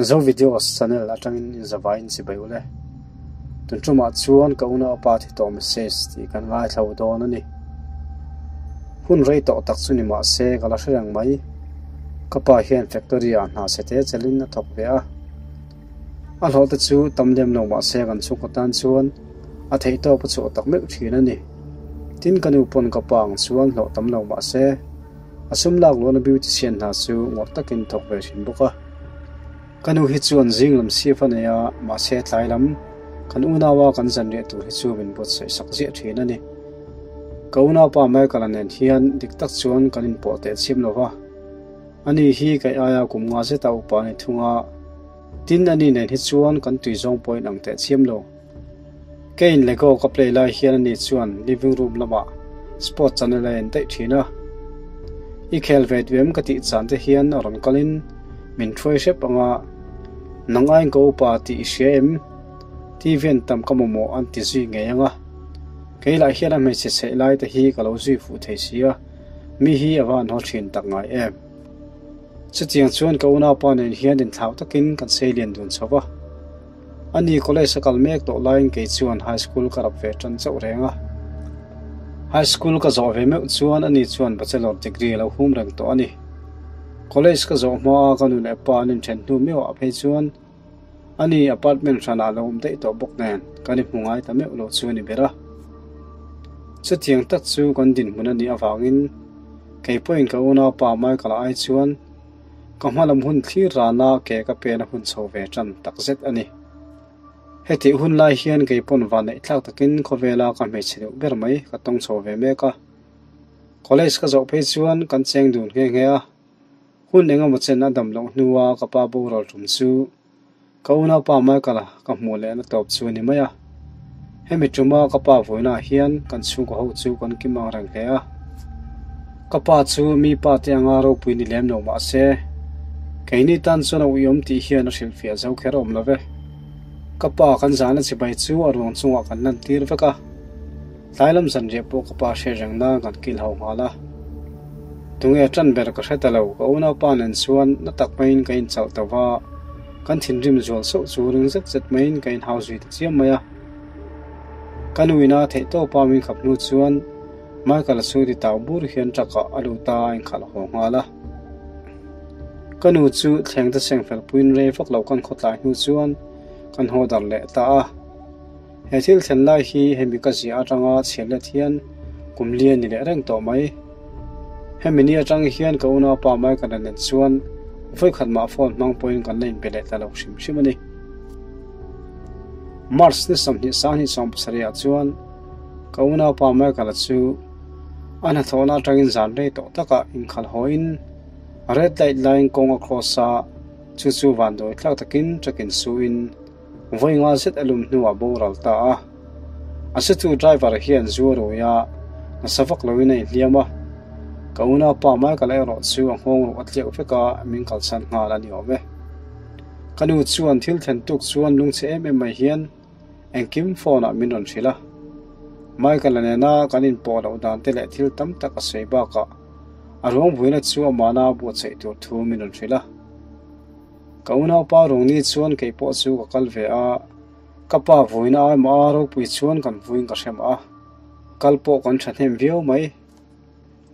Zo Videos channel atangin inzavaiin chibai ule. Tun tumah chuan ka unaupa thi tawh message tih kan ngaithlo dawn a ni. Hun rei tawh tak chu ni mah se ka la hre reng mai. Ka pa hian factory ah hna chhe te chelin a thawk ve a. A hlawh te chu tam lem lo mah se kan chhungkaw tan chuan a theih tawp a chhuah tak meuh thin a ni. Tin ka nu pawn ka pa ang chuan hlawh tam lo mah se a sum lak luahna beautician hna chu ngawrh takin thawk ve thin bawk a. Ka nu hi chuan zing lam sif a nei a, mahse tlai lam kan unaua kan zan riah tur hi chu min buatsaih sak ziah thin a ni. Ka unaupa Michael-a nen hian dik tak chuan kan inpawh teh chim lo va, ani hi kaih aia kum nga zeta upa a ni thung a, tin ani nen hi chuan kan tui zawng pawh inang teh chim lo. Keiin Lego ka play lai hian ani chuan living room lamah sport channel a en daih thin a. I khel ve duh em ka tih chan te hian a rawn kalin min thuai hrep ang a, Nang aiin ka upa tih i hria em? TV an tam ka mamawh an ti zui ngei ang a. Kei lah hian a hmeichhe chheih lai te hi ka lo zui fuh thei si a, mi hi a va han haw thin tak ngai em? Chutiang chuan ka unaupa nen hian inthlau takin kan seilian dun chho va. Ani college a kal mek tawh laiin kei chuan high school ka rap ve tan chauh reng a. High school ka zawh ve meuh chuan ani chuan bachelor degree a lo hum reng tawh a ni. College ka zawh hma a ka nu leh pa an inthen hnu meuh ah phei chuan ani apartment hranah a lo awm daih tawh bawk nen kan i hmu ngai ta meuh lo chu a ni ber a. Chutiang tak chu kan dinhmun a nih avangin kei pawhin ka unaupa Michael-a ai chuan Ka hmalam hun thlir rana ke ka pen a hun chho ve tan takzet a ni. Hetih hun lai hian kei pawn vanneih thlak takin khawvela ka hmeichhe deuh ber mai ka tawng chho ve mek a. College ka zawh phei chuan kan cheng dun nghe nghe a. Hun engemaw chen a dam loh hnua ka pa boral tum chu Ka unaupa Michael-a ka hmuh lehna tawp chu a ni mai a. Hemi tuma ka pa vawiinah hian kan chhungkaw ho chu kan kim ang reng hle a. Ka pa chu mi pa te anga ropui ni lem lo mah se, keini tan chuan a uiawm tih hian a hrilhfiah zo kher awm lo ve. Ka pa kan zahna chibai chu a ruang chungah kan lantir vek a. Tlai lam zanriah pawh ka pa hriat reng nan kan kil ho nghal a. Tunge tan ber ka hre ta lo, ka unaupa nen chuan na tak maiin ka inchalh ta va, kan thinrim zual sauh chu ring zet zet maiin ka inhau zui ta chiam mai a. Ka nu ina theihtawpa min khap hnu chuan Michael-a chu ti tau bur hian truck ah a lut a, a inkhalh haw nghal a. Ka nu chu thleng te seng fel puiin rei vak lo kan khawtlai hnu chuan kan haw dar leh ta a. He thil thlen lai hi hemi ka ziah atanga chhiar let hian kum li a ni leh reng tawh mai. Hemi ni atang hian ka unaupa Michael-a nen chuan vawikhat mah phone hmang pawhin kan la inbe leh ta lo hrim hrim a ni. March ni 22 27 ah chuan ka unaupa Michael-a chu a hnathawhna atangin zan rei tawh takah inkhalh hawiin red light laiin kawng a cross a, chu chu vanduai thlak takin truck in suin Vawi nga zet a lum hnuah boral ta a. A situ driver hian zu a rui a, nasa vak loin a inhliam a. Ka unaupa Michael erawh chu a nghawng ruh a tliak vek a, min kalsan nghal a ni awm e. Ka nu chuan thil thlen tuk chuan lungchhe em em mai hian engkim phone ah min rawn hrilh a. Michael-a nena kan inpawh loh dan te leh thil tam tak a sawi bakah a ruang vuina chu amahna a buatsaih tur thu min rawn hrilh a. Ka unaupa Rungni chuan kei pawh chu ka kal ve a, ka pa vuina ai mah a ropui chuan kan vuin ka hrem a, kal pawh kan thahnem viau mai.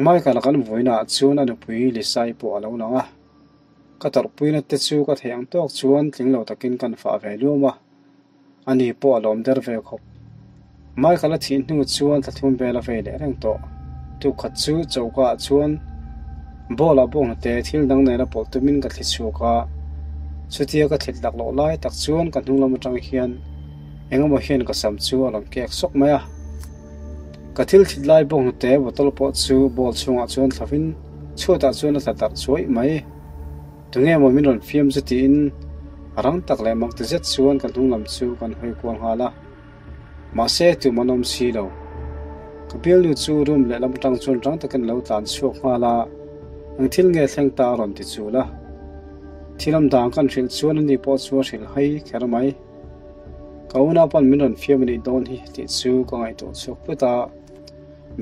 Michael-a kan vuinaah chuan a nupui Lisa-i pawh a lo lang a, ka tawrhpuina te chu ka theih ang tawk chuan tling lo takin kan fah ve luam a, ani pawh a lawm der ve khawp. Michael-a thih hnu chuan thlathum vel a vei leh reng tawh. Tukhat chu choka ah chuan ball ah bawng hnute thil dang nena pawlh tumin ka thli chhuak a, chutia ka thlit lak loh lai tak chuan ka hnung lam atang hian engemaw hian ka sam chu a rawn kek sawk mai a. Ka thil thlit lai bawng hnute bottle pawh chu ball chhungah chuan thlavin chhuatah chuan a tla darh chuaih mai. Tunge maw min rawn fiam chu tiin a rang tak leh mak ti zet chuan ka hnung lam chu kan hawi kual nghal a. Mahse tum an awm si lo. Ka bialnu chu room lehlam atang chuan rang takin a lo tlan chhuak nghal a, Eng thil nge thleng ta a rawn ti chul a. Thil awm dan kan hrilh chuan ani pawh chu a hrilh hai kher mai. Ka unaupa'n min rawn fiam a nih dawn hi tih chu ka ngaihtuah chhuak put a.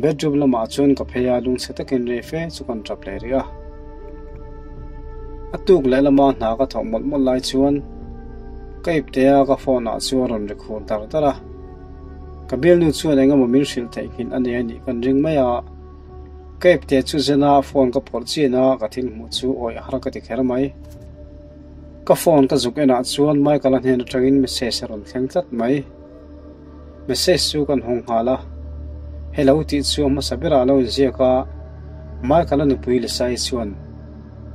Bedroom lamah chuan ka phei a, lungchhe takin rei fe chu kan tap leh rih a. A tuk leh lama hna ka thawh mawlh mawlh lai chuan ka iptea ka phone ah chu a rawn ri khur dar dar a. Ka bialnu chuan eng emaw min hrilh theihnghilh a nei a nih kan ring mai a. Ka ipte chu zena phone ka phawrh chian a, ka thil hmuh chu awih har ka ti kher mai. Ka phone ka zuk enah chuan Michael-a hnen atangin message a rawn thleng tlat mai. Message chu kan hawng nghal a, Hello tih chu a hmasa berah a lo inziak a, Michael-a nupui Lisa-i chuan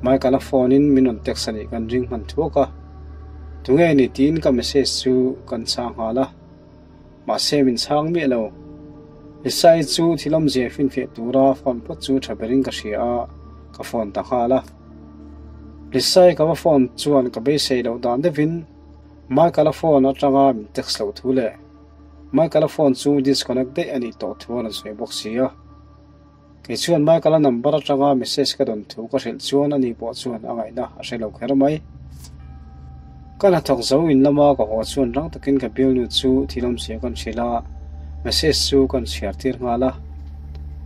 Michael-a phone in min rawn text a nih kan ring hman thuak a, tunge ni tiin ka message chu kan chhang nghal a, mahse min chhang miah lo. Lisa-i chu thil awmzia finfiah tura phone phawt chu tha berin ka hria a, ka phone ta nghal a. Lisa-i ka va phone chuan ka beisei loh dan deuhin Michael-a phone atanga min text loh thu leh Michael-a phone chu disconnect daih a nih tawh thu a rawn sawi bawk si a. Kei chuan Michael-a number atanga message ka dawn thu ka hrilh chuan ani pawh chuan a ngaihna a hre lo kher mai. Ka hnathawk zo in lama ka haw chuan rang takin ka bialnu chu thil awmzia kan hrilh a, message chu kan chhiar tir nghal a.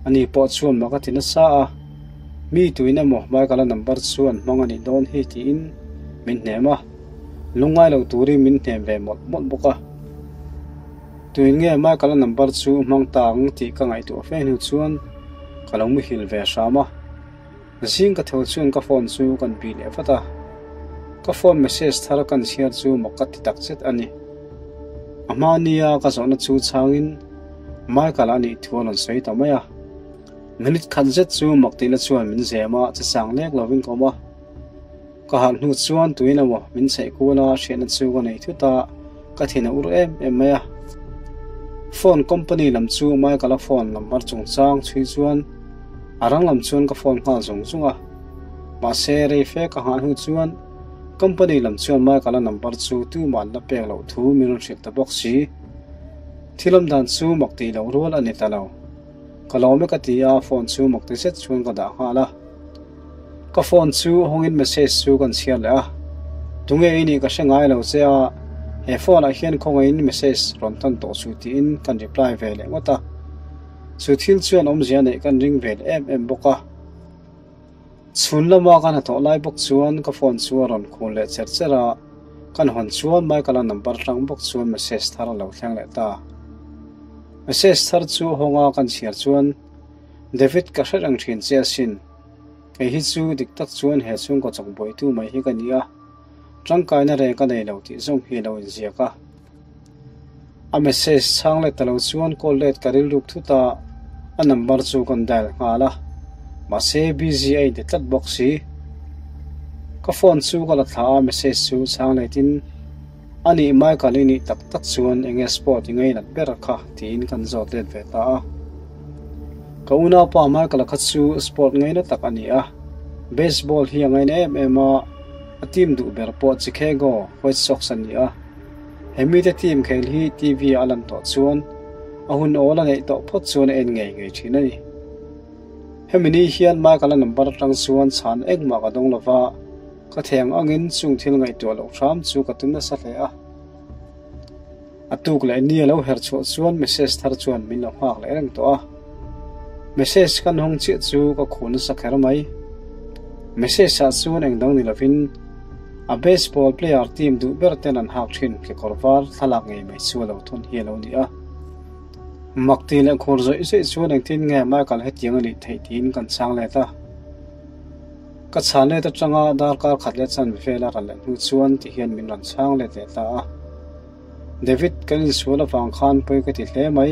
Ani pawh chuan mak a ti nasa a, Mi tuin emaw Michael-a number chu an hmang a nih dawn hi tiin min hnem a. Lungngai lo turin min hnem ve mawlh mawlh bawk a. Tuin nge Michael-a number chu hmang ta ang tih ka ngaihtuah fe hnu chuan ka lo muhil ve hram a. Zing ka tho chuan ka phone chu kan bih leh vat a. Ka phone message thar kan chhiar chu mak ka ti tak zet a ni. A hma nia ka zawhna chu chhangin Michael-a nih thu a rawn sawi ta mai a. Minute khat zet chu mak tihna chuan min zem a, che sang lek lovin ka awm a. Ka harh hnu chuan tuin emaw min chheih kual a hriatna chu ka nei thut a, ka thin a ur em em mai a. Phone company lam chu Michael-a phone number chungchang chhui chuan a rang lam chuan ka phone nghal zung zung a. Mahse rei fe ka nghah hnu chuan company lam chuan Michael-a number chu tumah an la pek loh thu min rawn hrilh ta bawk si. Thil awm dan chu mak tih loh rual a ni ta lo. Ka lawm e ka ti a, phone chu mak ti zet chuan ka dah nghal a. Ka phone chu hawngin message chu kan chhiar leh a, Tunge i nih ka hre ngai lo che a, he phone ah hian khawngaihin message rawn tawn tawh suh tiin kan reply ve leh ngawt a. Chu thil chuan awmzia neih kan ring ve leh em em bawk a. Chhun lama ka hnathawh lai bawk chuan ka phone chu a rawn khur leh cher cher a, kan hawn chuan Michael-a number tlang bawk chuan message thar a lo thleng leh ta. Message thar chu hawnga kan chhiar chuan David ka hre reng thin che asin. Kei hi chu dik tak chuan he chhungkaw chawk buaitu mai hi ka ni a, tangkaina reng ka nei lo tih zawng hi a lo inziak a. A message chhang let ta lo chuan call let ka rilruk thut a, a number chu kan dial nghal a, mahse busy a inti tlat bawk si. Ka phone chu ka la thla a, message chu chhang letin A nih Michael i nih tak tak chuan enge sport i ngainat ber kha tiin kan zawt let ve ta a. Ka unaupa Michael-a kha chu sport ngaina tak a ni a, baseball hi a ngaina em em a, a team duh ber pawh Chicago White Sox a ni a. He mite team khel hi TV ah a lan tawh chuan a hun awl a neih tawh phawt chuan a en ngei ngei thin a ni. Hemi ni hian Michael-a number atang chuan chhan engmah ka dawng lova, Ka theng angin chung thil ngaihtuah loh hram chu ka tum nasa hle a. A tuk leh ni a lo her chhuah chuan message thar chuan min lo nghak leh reng tawh a. Message kan hawng chiah chu ka khuh nasa kher mai. Message ah chuan eng dang ni lovin a baseball player team duh ber ten an hak thin kekawr var thlalak ngei mai chu a lo thawn hi a lo ni a. Mak tih leh khur zawih zawih chuan engtin nge Michael hetiang a nih theih tiin kan chhang let a. Ka chhan let atanga darkar khat leh chan vel a ral leh hnu chuan ti hian min rawn chhang let leh ta a. David kan insual avang khan pawi ka ti hle mai.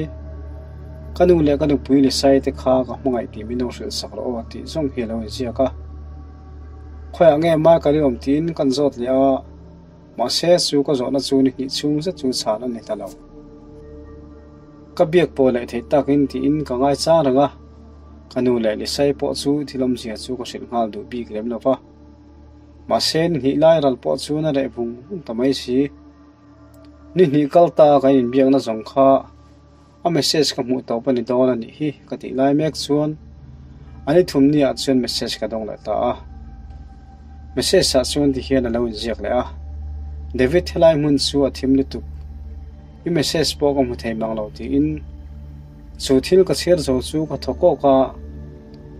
Ka nu leh ka nupui Lisai te kha ka hmangaih tih min lo hrilh sak rawh aw tih zawng hi a lo inziak a. Khawiah nge Michael i awm tiin kan zawt leh a, mahse chu ka zawhna chu ni hnih chhung zet chu chhan a ni ta lo. Ka biak pawh leh theih takin tiin ka ngai chang reng a. Ka nu leh Lisai pawh chu thil awmzia chu ka hrilh nghal duh bik lem lo va. Mahse ni hnih lai ral pawh chuan a reh vung vung ta mai si. Ni hnih kal ta kan inbiakna zawng kha a message ka hmuh tawp a ni dawn a nih hi ka tih lai mek chuan a ni thum ni ah chuan message ka dawng leh ta a. Message ah chuan ti hian a lo inziak leh a, David helai hmun chu a thim lutuk, i message pawh ka hmu thei mang lo tiin. Chu thil ka chhiar zo chu ka thaw kawk a,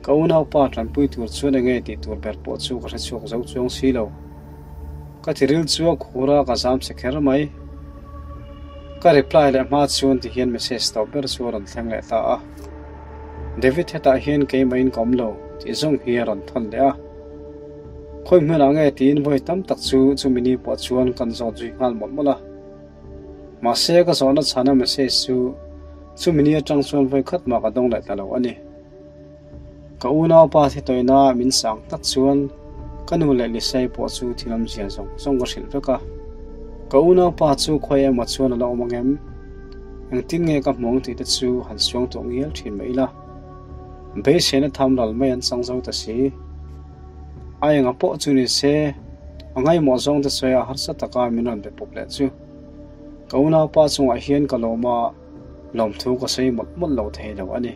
Ka unaupa tanpui tur chuan enge tih tur ber pawh chu ka hre chhuak zo chuang si lo. Ka tiril chu a khur a, ka zam che kher mai. Ka reply leh hma chuan ti hian message tawp ber chu a rawn thleng leh ta a. David hetah hian keimahin ka awm lo tih zawng hi a rawn thawn leh a. Khawi hmunah nge tiin vawi tam tak chu chumi ni pawh chuan kan zawt zui nghal mawlh mawlh a. Mahse ka zawhna chhana message chu chumi ni atang chuan vawi khat mah ka dawng leh ta lo a ni. Ka unaupa thi tawina min sang tak chuan ka nu leh Lisei pawh chu thil awmzia zawng zawng ka hrilh vek a. Ka unaupa chu khawi emaw chuan a la awm ang em? Engtin nge ka hmuang tih te chu han suang tawh ngial thin mai ila. Beiseina tham ral mai an chang zo ta si. A enga pawh chu ni se, a ngaimawh zawng te sawi a harsa taka min rawn be pawp leh chu. Ka unaupa chungah hian ka lawm a, lawmthu ka sawi mawlh mawlh lo thei lo a ni.